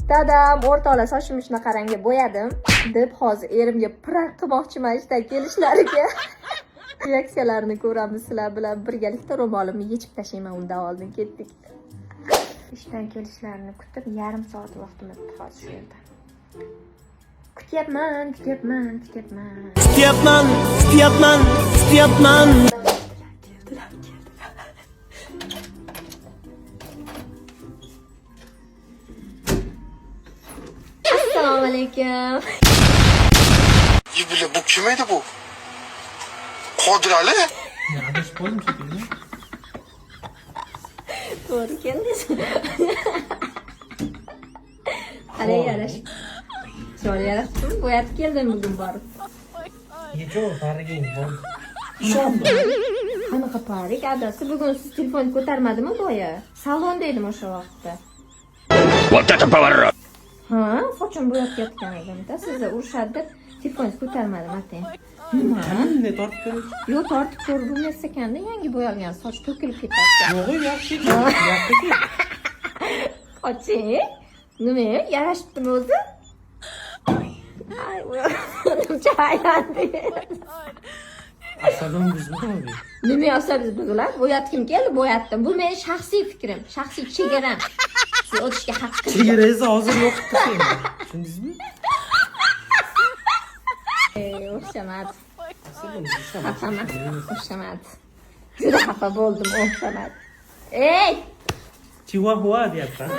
Tadam, o'rtoqlar, sochimni shunaqa rangga bo'yadim deb hozir erimga prank qilmoqchiman ishdan kelishlariga. Reaksiyalarini ko'ramiz sizlar bilan birgalikda. Ro'molimni yechib tashlayman undan oldin, ketdik. Ishdan kelishlarini kutib yarim soat vaqtim o'tdi hozir shu yerda. Kutyapman, kutyapman, kutyapman. Kutyapman, kutyapman, kutyapman. Keldilar, keldilar. Assalomu alaykum. Бля, bu kim edi bu? Qodirali? Adashib qoldim shekilli. To'g'ri keldingiz. Qalay yarashib? Chiroyli yarashibdimi? Bo'yatib keldim bugun borib. Ничего, pariging bor. Ishondim. Qanaqa parik, adasi? Bugun siz telefon ko'tarmadimi boya? Salonda edim o'sha vaqtda. Вот это поворот! Ha, sochim bo'yab ketgan edim-da. Sizni urishadi deb telefoningizni ko'tarmadim atayin. Nima? Qanday tortib ko'ring. Yo'q, tortib ko'rib bo'lmas ekanda, yangi bo'yalgan soch to'kilib ketadi. Yo'q, yaxshi ekan. Yaxshi ekan. Qoching. Nima, yarashibdimi o'zi? Ay, o'zimcha aylandi. Asabim buzildi. Nima asabingiz buziladi? Bo'yatgim keldi, bo'yatdim. Bu meni shaxsiy fikrim, shaxsiy chegaram. Siz o'tishga haqqingiz yo'q. Chegarangizni hozir yo'q qilib tashlayman. Tushundingizmi? Ey, o'xshamadi. Asabim buzildi. Xafaman, o'xshamadi. Juda xafa bo'ldim, o'xshamadi. Ey! Chihuahua deyapman.